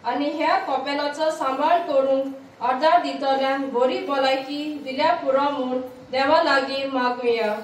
आनी ह्या कपेलाचो सांबाळ करूंक आदार दितल्यांक बरी भलायकी दिल्या पुरो म्हूण देवा लागीं मागुया.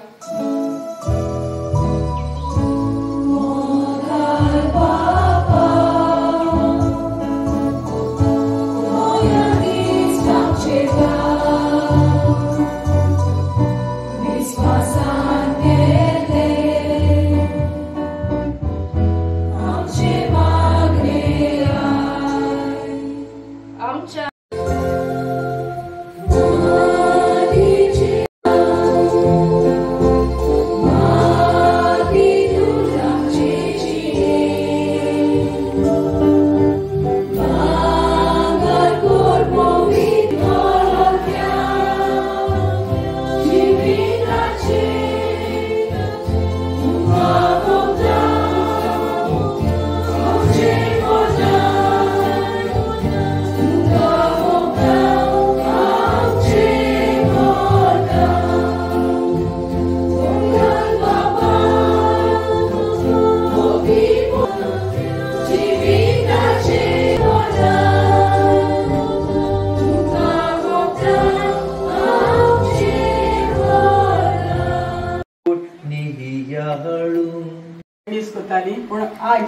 मीस करताली पूण आज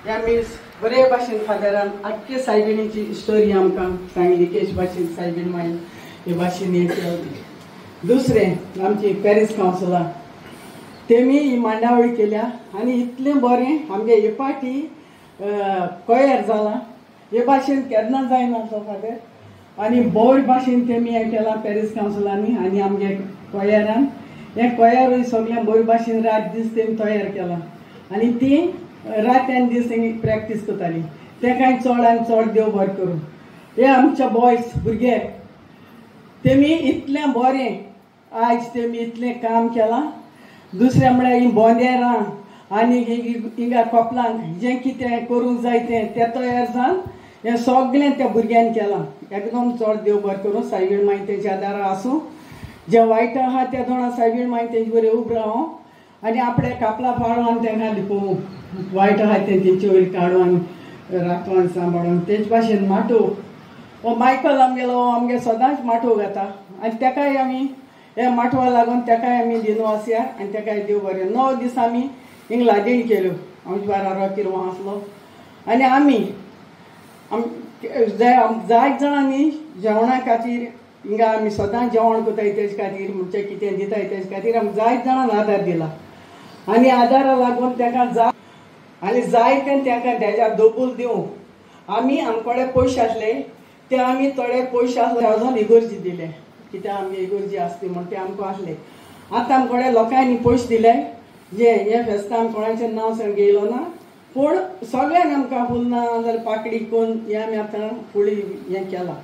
ह्या मीस बरे भाशेन फादरान आख्खे सायबिणीची स्टोरी आमकां सांगली, केश भाशेन सायबीण माई हे भाशेन हें केली. दुसरें आमची पॅरीस कावन्सिलां तेमी ही मांडावळी केल्या आनी इतलें बरें आमगे हे पाटी कोयर जाला हे भाशेन केन्ना जायना तो फादर आनी बरे भाशेन तेमी हें केलां पॅरीस कावन्सिलांनी आनी आमगे कोयरान हें कोयरूय सगळें बरे भाशेन रात दीस तेमी तयार केलां आनी ती रात आनी दीस प्रॅक्टीस करताली. तें कांय चड आनी चड देव बरें करूं. हे आमच्या बॉयज भुरगे तेमी इतलें बरें आयज तेमी इतलें काम केलां. दुसरें म्हळ्यार ही बोंदेरां आनी हिंगा कोपलांक जें कितें करूंक जाय तें तें तयार जावन हें सगळें त्या भुरग्यांनी केलां. एकदम चड देव बरें करूं. सायबीण माई तेंच्या आदारा आसूं, जे वायट आहा त्या दोणा सायबीण माई तेंचे बरें उब रावूं आनी आपल्या कापला पाडूं आनी तेंकां लिपोवं, वायट आहा तें तेंचे वयर काडूं आनी राखूं आनी सांबाळून. तेच भाशेन माटोव हो मायकल आमगेलो आमगे सदांच माटोव घाता आनी तेकाय आमी हे माटवा लागून तेकाय आमी दिनवासया आनी तेकाय देव बरें. 9 दीस आमी हिंग लादीण केल्यो, आमच्या बारा किरवां आसलो आनी आमी जायत जाणांनी जेवणा खातीर हिंगा आमी सदांच जेवण करताय तेजे खातीर म्हणजे कितें दिताय तेजे खातीर आमी जायत जाणांक आदार दिला आनी आदारा लागून तेका जाय आनी जाय तें तेका तेज्या दोबूल दिवं. आमी आमकडे पयशे आसले ते आमी थोडे पयशे आसले अजून इगोर्जी दिले कित्याक आमगे इगोर्जी आसली म्हण ते आमकां आसले. आतां आमकडे लोकांनी पयशे दिले जे हे फेस्तां आमी कोणाचें नांव सांग येयलो ना पूण सगळ्यांनी आमकां फुल ना जाल्यार पाकडी कोन्न हें आमी आतां फुडें हें केलां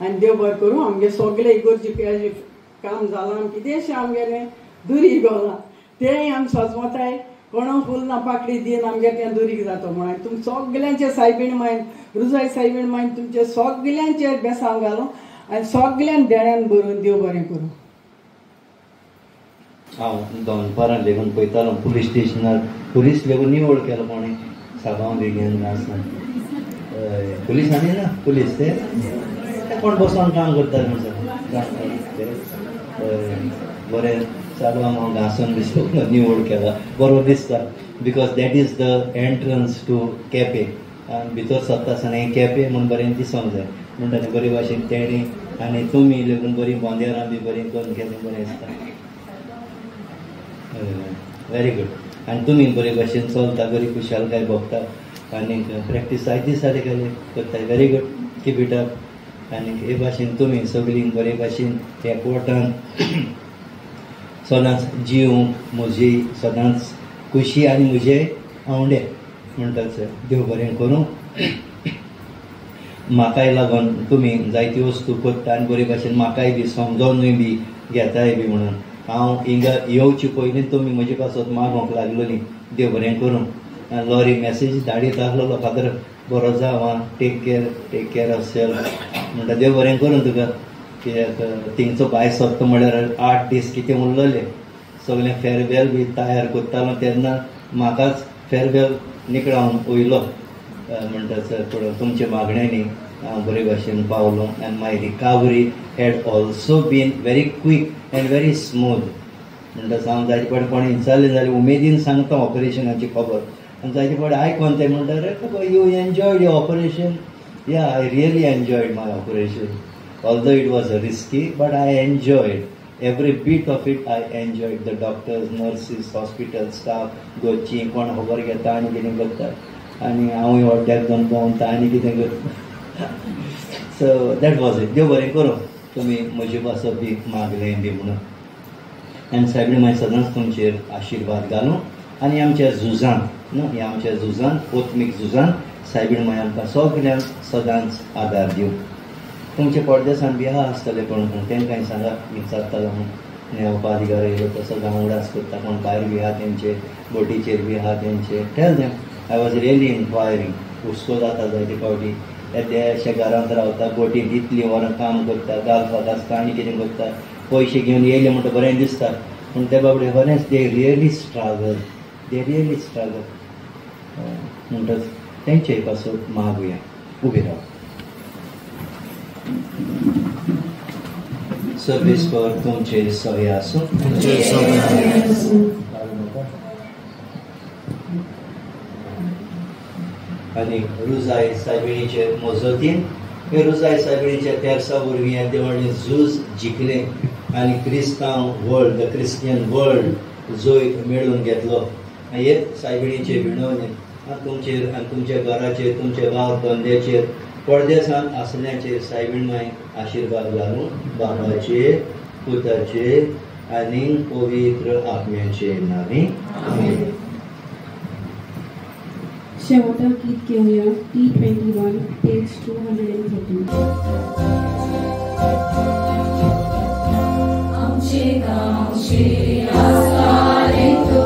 आनी देव बरें करूं. आमगे सगळे इगोर्जी काम जालां आनी कितेंशें आमगेलें दुरीग गेलां तेंय आमी सजमताय कोणा फूल ना पाकडी दिन आमगे तें दुरीग जाता म्हणून तुम सगल्यांचे सायबीण मायन रुजाय सायबीण मायन तुमचे सगल्यांचेर बेसांव घालूं आनी सगल्यांक देण्यान भरून देव बरें करूं. हांव दनपारां लेगून पळयतालो पुलीस स्टेशनार पुलीस लेगून निवळ केलो कोणें साबांव बेगीन आसा पुलिसांनी ना पुलीस ते कोण बसोन काम करताले म्हण बरें साबांव हांव घांसून बी सगळो निवळ केला बरो दिसता because that is the entrance to Quepem. आनी भितर सरता आसतना हें केपें म्हूण बरें दिसोंक जाय म्हणटा आनी बरे भाशेन तेणी आनी तुमी लेगून बरीं बोंदेरां बी बरीं करून केलें बरें दिसता. Very good. आनी तुमी बरे भाशेन चलता बरी खुशालकाय भोगता आनी प्रॅक्टीस आयज दीस जाले केले करता. Very good, keep it up. आनी हे भाशेन तुमी सगळीं बरे भाशेन एकवटान सदांच जिवंक म्हजी सदांच खुशी आनी म्हजे आवडे म्हणटाच देव बरें करूं. म्हाकाय लागून तुमी जायती वस्तू करता आनी बरे भाशेन म्हाकाय बी समजोनूय बी घेताय बी म्हणून हांव हिंगा येवचे पयलीं तुमी म्हजे पासत मागोंक लागलोली देव बरें करूं. लॉरी मॅसेज धाडीत आसलेलो फादर बरो जाव आं, take care, take care of self म्हणटा देव बरें करूं तुका. कित्याक थिंगचो भायर सरता म्हळ्यार 8 दीस कितें उरलेले सगळें फेरवेल बी तयार करतालो तेन्ना म्हाकाच फेरवेल निकळावन वयलो म्हणटा सर पूण तुमच्या मागण्यांनी हांव बरे भाशेन पावलो. आनी my recovery had also been very quick and very smooth. म्हणटा हांव जायते फावटी कोणें विचारलें जाल्यार उमेदीन सांगता ऑपरेशनाची खबर, आनी जायते फावटी आयकोन ते म्हणटा रे you enjoyed your operation. Yeah, I really enjoyed my operation. Although it was risky, but I enjoyed every bit of it. I enjoyed the doctors, nurses, hospital staff, गोची कोण खबर घेता आनी कितें करता, आनी हांवूय हॉड्ड्याक जावन भोंवता आनी कितें करता. So that was it. देव बरें करूं तुमी म्हजे पासत बी मागलें बी म्हणून. आनी सायबीण मागीर सदांच तुमचेर आशिर्वाद घालूं आनी आमच्या झुजांत न्हू ह्या आमच्या झुजांत आत्मीक झुजांत सायबीण माय आमकां सगल्यांक सदांच आदार दिवं. तुमचे पडदेसान बी आहा आसतले कोण कोण, तांकांय सांगा विचारतालो म्हूण. नेवपाधिकार येयलो तसो गांव उडास करता, कोण भायर बी आहा तेंचे बोटीचेर बी आहा तेंचे. Tell them I was really inquiring. हुस्को जाता जायते फावटी येद्याशा घरांत रावता, बोटींत इतलीं वरां काम करता, गालपाक आसता आनी कितें करता, पयशे घेवन येयले म्हणटा बरें दिसता, पूण ते बाबडे खरेंच they really struggle, they really struggle. म्हणटच तेंचे पासून मागुया. उबे राव. सर्वेस्पर तुमचे सवे आसूं. आनी रुजाय सायबिणीचे मजतीन हे रुजाय सायबिणीच्या तेर्सा वरवीं ह्या देवांनी झूज जिखलें आनी क्रिस्तांव वर्ल्ड, the Christian world जैत मेळोवन घेतलो. हे सायबिणीचे विणवणे तुमचेर आनी तुमच्या घराचेर, तुमच्या वावर धंद्याचेर, परदेसांत आसल्याचेर सायबीण माय आशिर्वाद घालूं. बाबाचेर, पुताचेर आनी पवित्र आत्म्याचे नांवी आमेन. शेवटाक गीत घेवया T21 page 213. आमचे गांवचे आसताले तो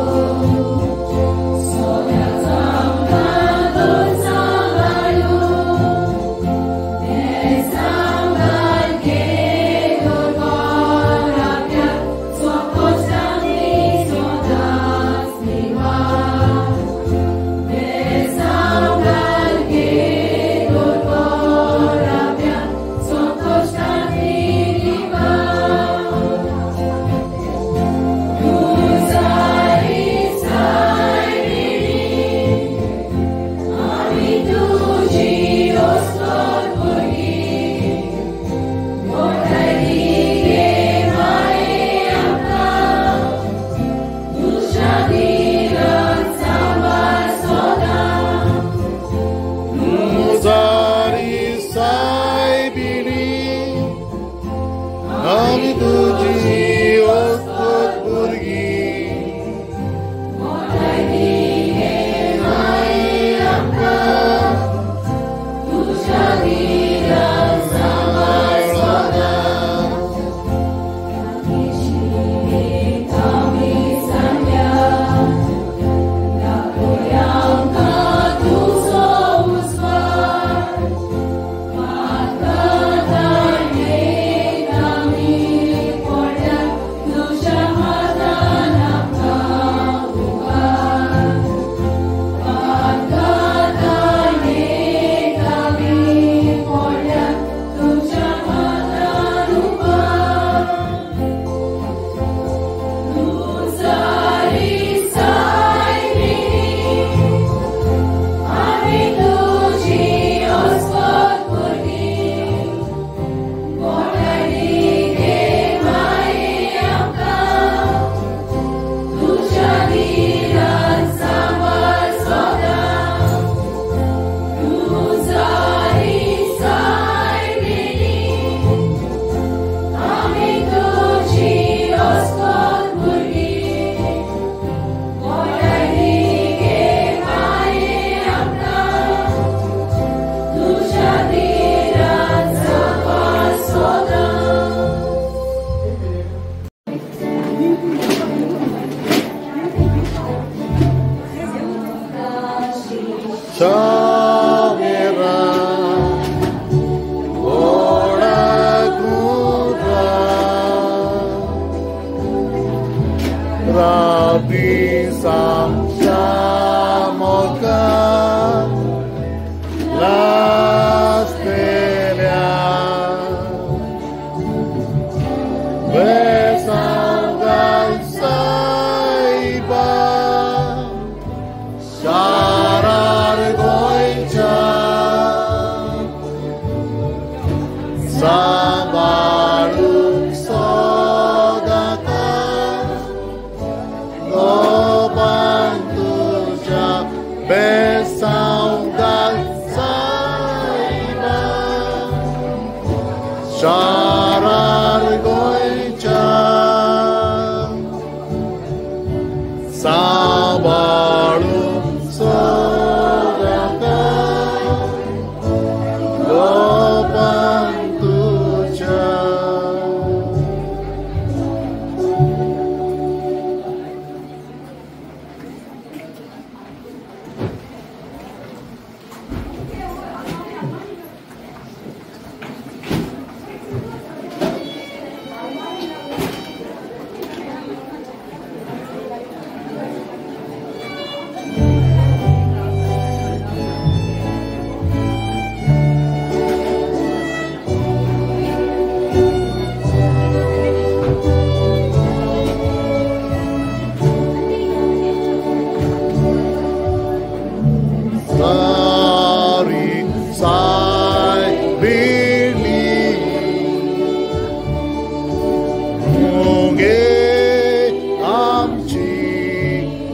Rabi Sam Shamoka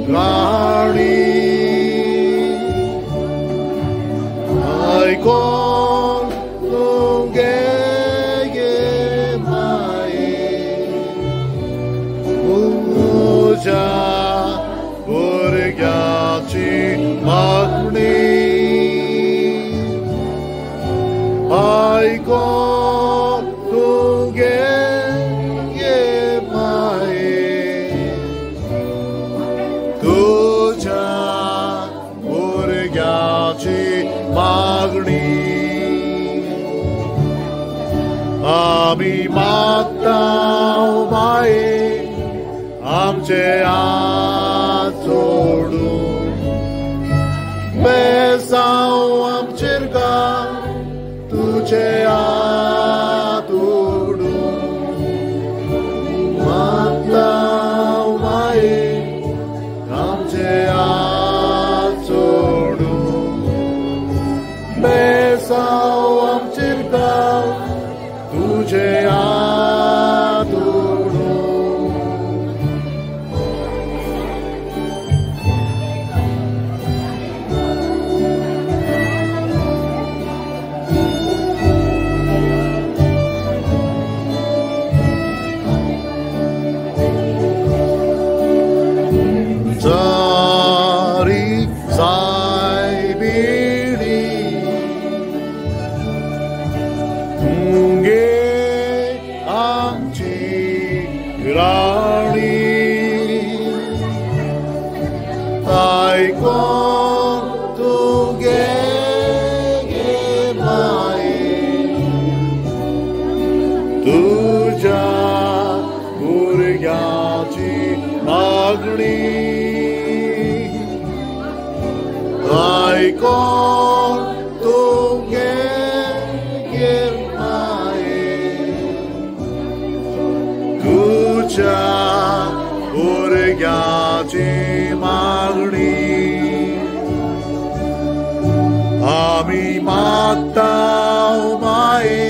राणी आयकोन तुगे गे माये तुज्या भुरग्याची मागणी आयकोन तुगे गे माये तुज्या भुरग्याची मागणी आमी मागता माये आमचे हात जोडून बेसांव आमचेर घाल तुजे हात उगडून मागता माये आमचे हात जोडून बेसांव आमचेर घाल तुजे हात उगडून. जरी सायबिणी तुगे आमची राणी आयकोन तुगे गे माये तुज्या भुरग्याची मागणी आयकोन तुगे गे माये तुज्या भुरग्याची मागणी आमी मागता माये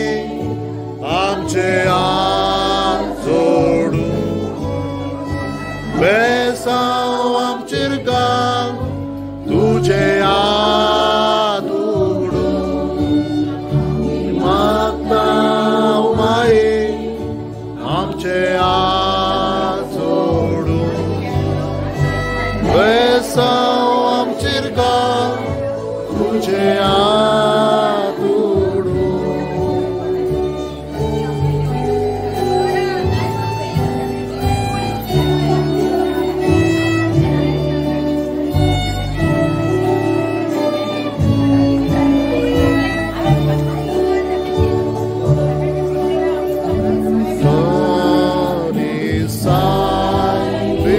आमचे हात जोडून बेसांव आमचेर घाल तुजे हात उगडून मागता माये आमचे हात जोडून बेसांव आमचेर घाल तुजे हात उगडून. तरी सायबिणी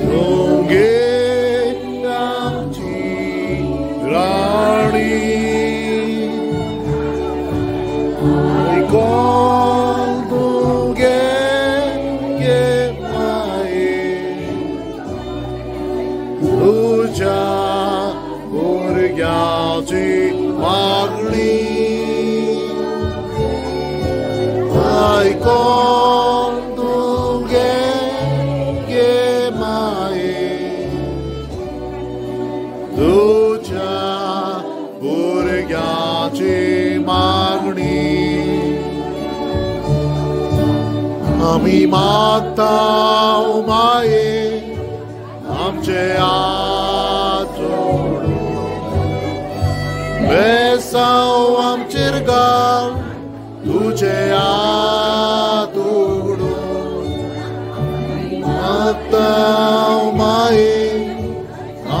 तुगे आमची राणी आयकोन तुगे गे माये तुज्या भुरग्याची मागणी आयकोन तुगे गे माये तुज्या भुरग्याची मागणी आमी मागता माये आमचे हात जोडून बेसांव आमचेर घाल तुजे हात उगडून मागता माये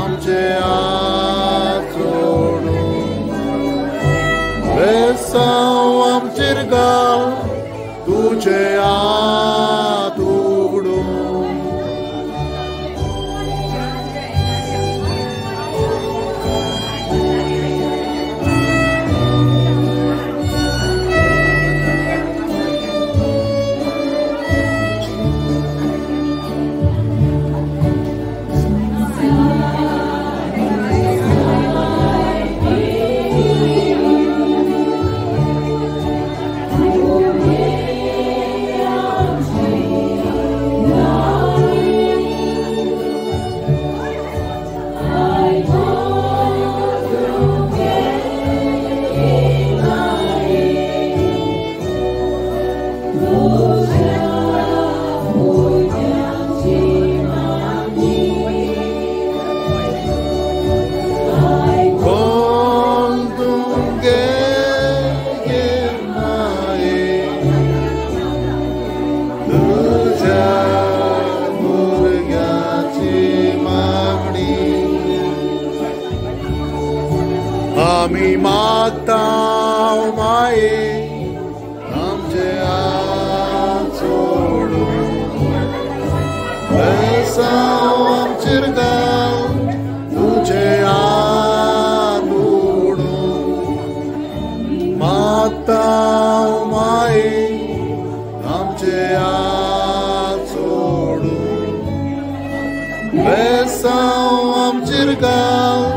आमचे हात जोडून बेसांव आमचेर घाल तुजे हात उगडून. माये आमचे हात सोडून बेसांव आमचेर घाल तुजे हात उडून माता माये आमचे हात सोडून बेसांव आमचेर घाल